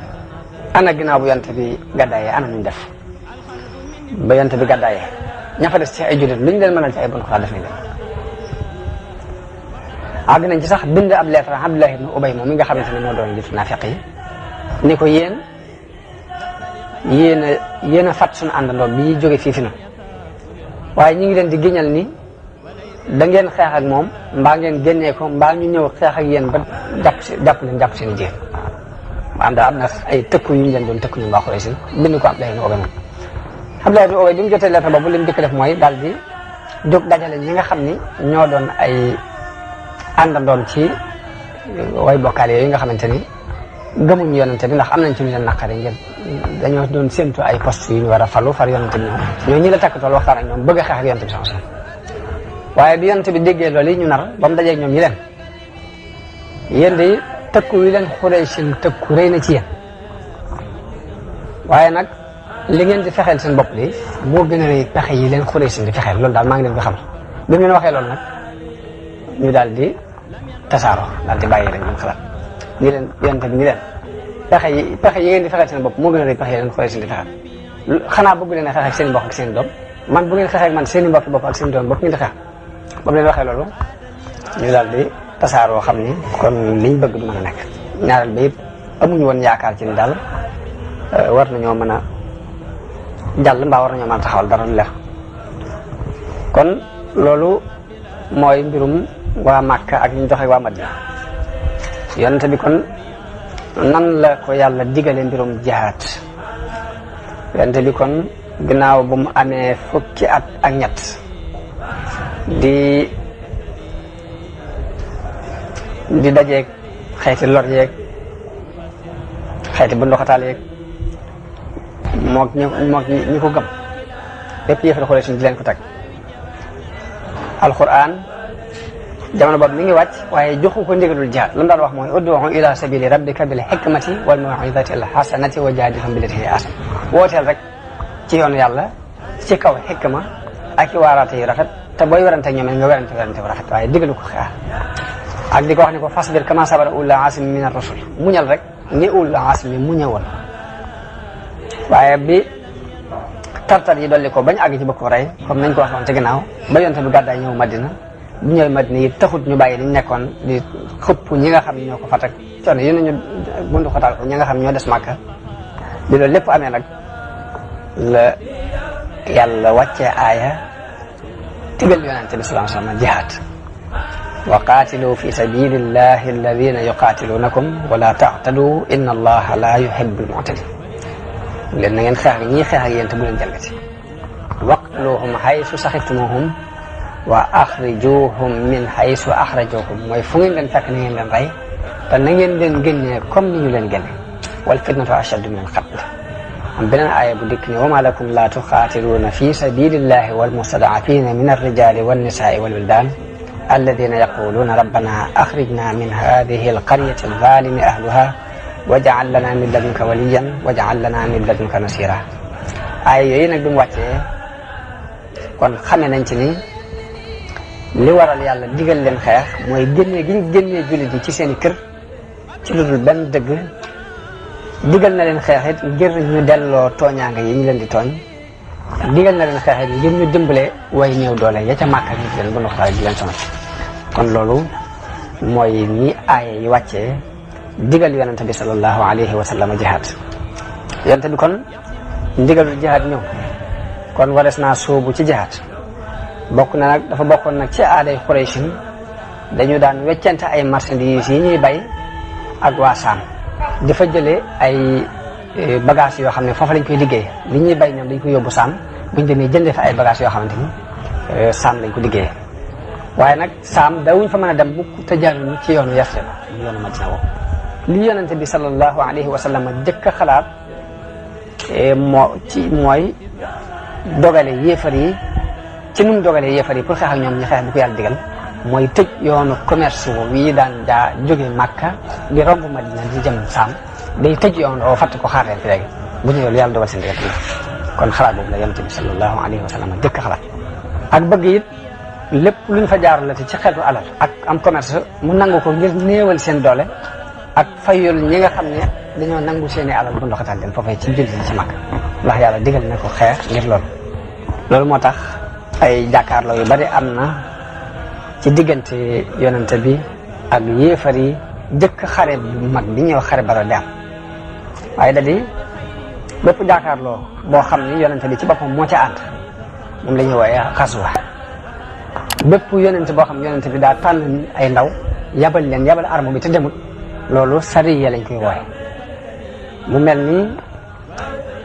ana ginnaaw bu yonent bi gàddaayee ana nuñ def ba yonent bi gàddaayee ña fa des ci ay jullit lu ñu leen mënal ci ay bon xalaat def nañ leen. àgg nañ ci sax bind ab lettre Abdullah ibn Ubay moom mi nga xamante ne moo doon jiitu naafiq yi ni ko yéen a fat suñu àndandoo bi jóge fii fi na waaye ñu ngi leen di giñal ni da ngeen xeex ak moom mbaa ngeen génnee ko mbaa ñu ñëw xeex ak yéen ba jàpp seen i jigéen. am na ay tëkku yu ñu leen doon tëkku ñu mbaa Quraysh bind ko Abdullah ibn Ubay moom. Abdullah ibn Ubay bi mu jotee lettre boobu li mu njëkk def mooy daal di jóg dajale ñi nga xam ni ñoo doon ay àndandoom ci way bokkaale yooyu nga xamante ni gëmuñu yonente bi ndax am nañ ci lu leen naqari ngir dañoo doon séntu ay poste yu ñu war a falu far yonente bi ñoo ñi la takkatool waxtaan ak ñoom bëgg a xeex ak yonente bi sama waaye bi yonente bi déggee loolu yi ñu nar ba mu dajeeg ñoom ñi leen yéen de tëkku yi leen Quraysh tëkku rëy na ci yéen waaye nag li ngeen di fexeel seen bopp li moo gën a rëy pexe yi leen Quraysh di fexeel loolu daal maa ngi leen ko xam bi mu leen waxee loolu nag ñu daal di tasaaroo daal di bàyyi rek ñu xalaat ñi leen yonente bi ñi leen pexe yi ngeen di fexeel seen bopp moo gën a rëy pexe yi leen Quraysh di fexeel xanaa bëgg leen a xeex ak seen mbokk ak seen doom man bu ngeen xeexee ak man seen i mbokki bopp ak seen doom bopp ngeen di xeex ba mu leen waxee loolu ñu daal di tasaaroo xam ni kon liñ bëgg du mën a nekk ñaareel ba it amuñu woon yaakaar ci ni daal war nañoo mën a jàll mbaa war nañoo mën a taxawal dara lu leer kon loolu mooy mbirum waa Màkka ak ñu joxe waa Madina yonente bi kon nan la ko yàlla digale mbirum jihaad yonente bi kon ginnaaw bu mu amee fukki at ak ñett di dajeeg xeeti lor yeeg xeeti bu ndoxataal yeeg mook ñi ko gëm lépp yëfal xoolee suñ di leen ko teg alquran jamono boobu mi ngi wàcc waaye joxu ko ndigalul jihaad lu mu daan wax mooy ud'u ila sabili rabbika bil hikmati wal maw'izati al hasanati wa jaadilhum billati hiya ahsan wooteel rek ci yoonu yàlla ci kaw xikma ak i waaraate yu rafet te booy werante ñoom nga werante bu rafet waaye digalu ko xeex ak di ko wax ni ko fasbir kama sabara ulul azmi min ar-rusul muñal rek ni ulul azmi mu ñëwoon waaye bi tartar yi dolli ko bañ àgg ci bëgg ko rey comme nañ ko waxoon ci ginnaaw ba yonte bi gàddaay ñëw Madina bu ñëwee Madina yi taxut ñu bàyyi liñ nekkoon di xëpp ñi nga xam ne ñoo ko fatak coono yi nañu bundu xotaal ko ñi nga xam ñoo des Màkka bi loolu lépp amee nag la yàlla wàccee aaya tigal yonente bi sallallahu alayhi wa sallam jihaad wa qaatilu fi sabilillahi alladina yuqaatilunakum wala ta'tadu inna allaha la yuhibbul mu'tadin leen na ngeen xeex ak ñii xeex ak yéen te bu leen jalgati waqtuluhum haysu saxiftumuhum wa axrijuhum min haysu axrajukum mooy fu ngeen leen fekk na ngeen leen rey te na ngeen leen génnee comme ni ñu leen génne wal fitnatu ashaddu min al qatl am beneen aaya bu dikk ne wa ma lakum la tuqaatiluuna fi sabilillahi wal mustad'afina min ar-rijali wan nisaai wal wildan alladina yaquluuna rabbana axrijna min hadihi alqaryati alzalimi ahluha waj'al lana min ladunka waliyan waj'al lana min ladunka nasira aaya yooyu nag bi mu wàccee kon xame nañ ci ni li waral yàlla digal leen xeex mooy génnee gi ñu génnee jullit yi ci seen i kër ci lu dul benn dëgg digal na leen xeex it ngir ñu delloo tooñaanga yi ñu leen di tooñ digal na leen xeex it ngir ñu dimbale way néew doole ya ca Màkka ñu leen bu ndoxtaal di leen sonal kon loolu mooy ni aaya yi wàccee digal yonente bi sallallahu alayhi wa sallam jihaad yonente bi kon ndigalul jihaad ñëw kon wares naa sóobu ci jihaad bokk na nag dafa bokkoon nag ci aaday Quraysh dañu daan weccante ay marchandises yi ñuy bay ak waa Saam dafa jëlee ay bagages yoo xam ne foofu lañ koy liggéey li ñuy bay ñoom dañ koy yóbbu Saam buñ demee jëndee fa ay bagages yoo xamante ni Saam lañ ko liggéeyee waaye nag Saam dawuñ fa mën a dem bu te jaaruñu ci yoonu Yasrib yoonu Madina woo li yonente bi sallallahu alayhi wa sallam jëkk a xalaat mooy dogale yéefar yi ci nu mu dogalee yéefar yi pour xeex ak ñoom ñu xeex bi ko yàlla digal mooy tëj yoonu commerce wi daan jóge Màkka di romb Madina di jëm Saam day tëj yoon oo fatt ko xaar leen fi léegi bu ñu loolu yàlla dogal seen digal kon xalaat boobu la yonente bi sallallahu alayhi wa sallam jëkk xalaat ak bëgg it lépp luñ fa jaarale te ci xeetu alal ak am commerce mu nangu ko ngir néewal seen doole ak fayul ñi nga xam ne dañoo nangu seeni alal bu ndoxatal leen foofee ci jullit yi ci Màkka ndax yàlla digal na ko xeex ngir loolu loolu moo tax ay jàkkaarloo yu bari am na ci diggante yonente bi ak yéefar yi jëkk xare bu mag bi ñuy wax xare Badar di am waaye da di bépp jàkkaarloo boo xam ni yonente bi ci boppam moo ca ànd moom la ñuy wooye xaswa bépp yonente boo xam yonente bi daa tànn ay ndaw yabal arme bi te demut loolu sariya lañ koy wooye mu mel ni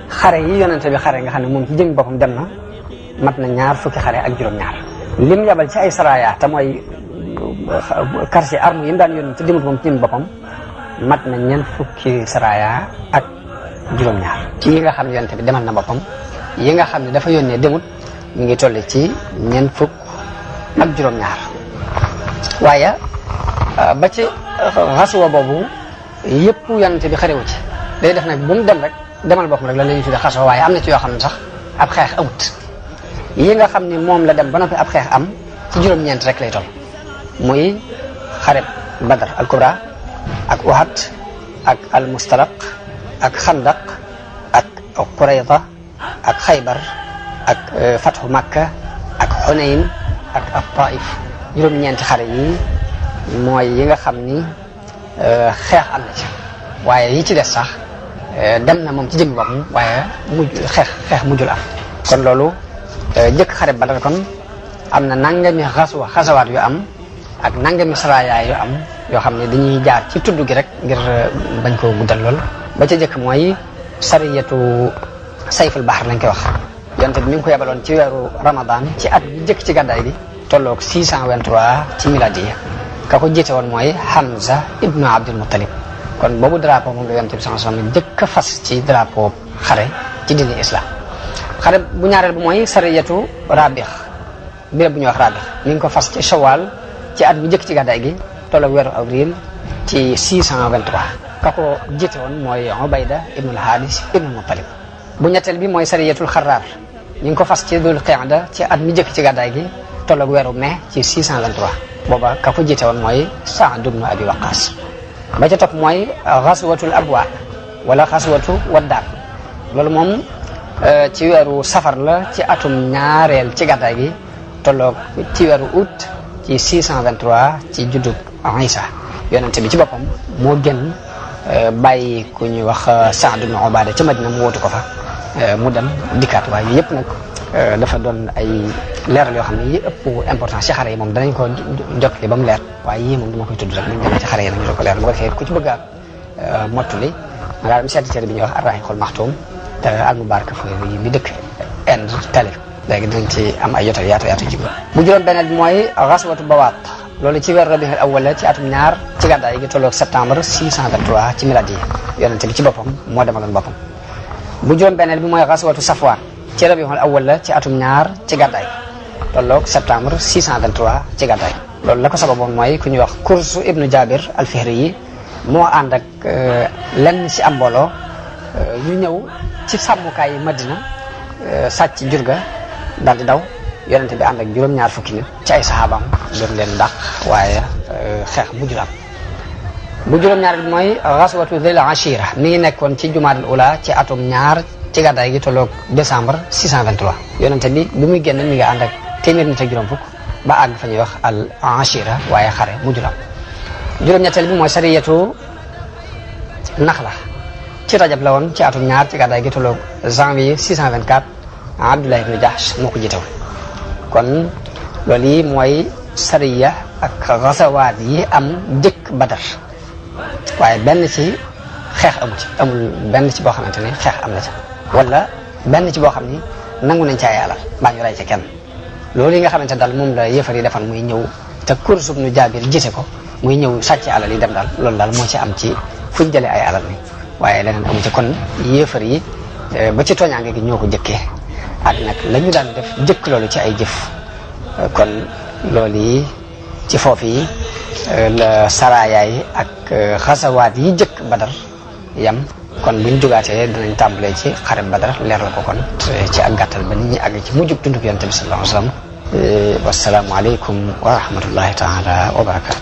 xare yi yonente bi xare nga xam ne moom ci jëm boppam dem na mat na 20 xare ak juróom-ñaar lim yabal ci ay saraya te mooy quartier arme yi mu daan yónni te demut moom ci jëm boppam mat na 40 saraya ak juróom-ñaar ci yi nga xam ne yonente bi demal na boppam yi nga xam ne dafa yónnee demut ñu ngi toll ci 40 ak juróom-ñaar waaye ba ci xasuwa boobu yëpp yonente bi xarewu ci day def nag bu mu dem rek demal boppam rek la ñuy tuddee xasuwa waaye am na ci yoo xam ne sax ab xeex amut yi nga xam ni moom la dem ba noppi ab xeex am ci juróom-ñeent rek lay toll muy xareb Badar al Kubra ak Uhud ak al Mustalaq ak Xandaq ak Qurayza ak Xaybar ak Fathu Makka ak Xunayn ak Taif juróom-ñeenti xare yi mooy yi nga xam ni xeex am na ci waaye yi ci des sax dem na moom ci jëmmi boppam waaye xeex mujjul am kon loolu jëkk xare Badar kon am na nangami xasawaat yu am ak nangami saraya yu am yoo xam ne dañuy jaar ci tudd gi rek ngir bañ koo guddal lool ba ca jëkk mooy sariyatu sayful bahar lañ koy wax yonte bi mi ngi ko yebaloon ci weeru Ramadan ci at bi jëkk ci gàddaay bi tolloog 623 ci miladiya ka ko jiite woon mooy Hamza ibnu Abdul Muttalib kon boobu drapeau moom la yonte bi sallallahu alayhi wasallam jëkk a fas ci drapeau xare ci diine islam xare bu ñaareel bu mooy sariyatu Rabix béréb bu ñuy wax Rabix mi ngi ko fas ci Shawwal ci at bi jëkk ci gàddaay gi tolloog weeru avril ci 623 ka ko jiite woon mooy Ubayda ibnul Haadis ibnul Muttalib bu ñetteel bi mooy sariyatul Xarraar ñu ngi ko fas ci Dul Qa'da ci at mi jëkk ci gàddaay gi tolloog weeru mai ci 623 booba ka ko jiite woon mooy Saad ibnu Abi Waqqas ba ca topp mooy xaswatul Abwa wala xaswatu Waddaan loolu moom ci weeru safar la ci atum ñaareel ci gàddaay gi tolloog ci weeru août ci 623 ci juddub Isa yonente bi ci boppam moo gën bàyyi ku ñuy wax Saad ibn Ubaada ca Madina mu wootu ko fa mu dem dikkaat waaye yu yëpp nag dafa doon ay leeral yoo xam ne yi ëpp importance ci xare yi moom danañ ko jottali ba mu leer waaye yii moom duma koy tudd rek nañ demee ci xare yi nag ñu doon ko leer bu ko defee ku ci bëgg a mottali ma daal dem seeti téere bi ñuy wax Ar-Rahiqul Maxtuum te al Mubarak Furi bi dëkk Inde talif léegi dinañ ci am ay jotal yaatu ci bu juróom beneen bi mooy xaswatu Bawaat loolu ci weer Rabiul Awwal la ci atum ñaar ci gàddaay gi tolloog septembre 623 ci miladi yi yonente bi ci boppam moo demaloon boppam bu juróom beneen bi mooy xaswatu Safwaan ci Rabiul Awwal la ci atum ñaar ci gàddaay tolloog septembre 623 ci gàddaay loolu la ko sababoon mooy ku ñuy wax Kursu ibnu Jabir al-Fihri yi moo ànd ak lenn ci am mbooloo ñu ñëw ci sàmmukaay Madina sàcc jur ga daal di daw yonente bi ànd ak juróom-ñaar fukki nit ci ay saxaabaam doon leen dàq waaye xeex mujjul am bu juróom-ñaar bi mooy xaswatu Dhil Ashira mi ngi nekkoon ci Jumaadal Ula ci atum ñaar ci gàddaay gi tolloog décembre 623 yonente bi muy génn mi ngi ànd ak téeméer nit ak juróom fukk ba àgg fa ñuy wax al Ashira waaye xare mujjul am juróom-ñetteel bi mooy sariyatu Naxla ci Rajab la woon ci atum ñaar ci gàddaay gi tolloog janvier 624 Abdullah ibn Jahsh moo ko jiite woon kon loolu yi mooy sariya ak xasawaat yi am jëkk Badar waaye benn ci xeex amul benn ci boo xamante ni xeex am na ca wala benn ci boo xam ni nangu nañ ci ay alal baa ñu rey ca kenn loolu yi nga xamante daal moom la yëfar yi defoon muy ñëw te Kursu ibnu Jaabir jiite ko muy ñëw sàcc alal yi dem daal loolu daal moo ci am ci fuñ jëlee ay alal ni waaye leneen amu ci kon yëfar yi ba ci tooñaange gi ñoo ko jëkkee ak nag la ñu daan def jëkk loolu ci ay jëf kon loolu yi ci foofu yi la saraya yi ak xasawaat yi jëkk Badar yam kon buñ jugaatee dinañ tàmbalee ci xare Badar leeral ko kon ci ak gàttal ba nit ñi àgg ci mujjug dundug Yonent bi sallallahu alayhi wa sallam wassalaamu aleykum wa rahmatullahi taala wa barakatu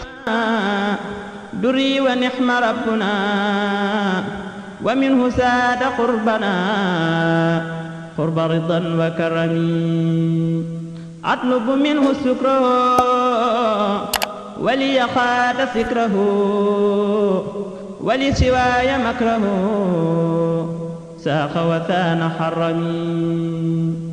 duri wa nixma rabbuna wa minhu saada qurbana قرب رضا وكرمي أطلب منه سكره ولي خاد فكره ولسواي مكره ساق وثان حرمي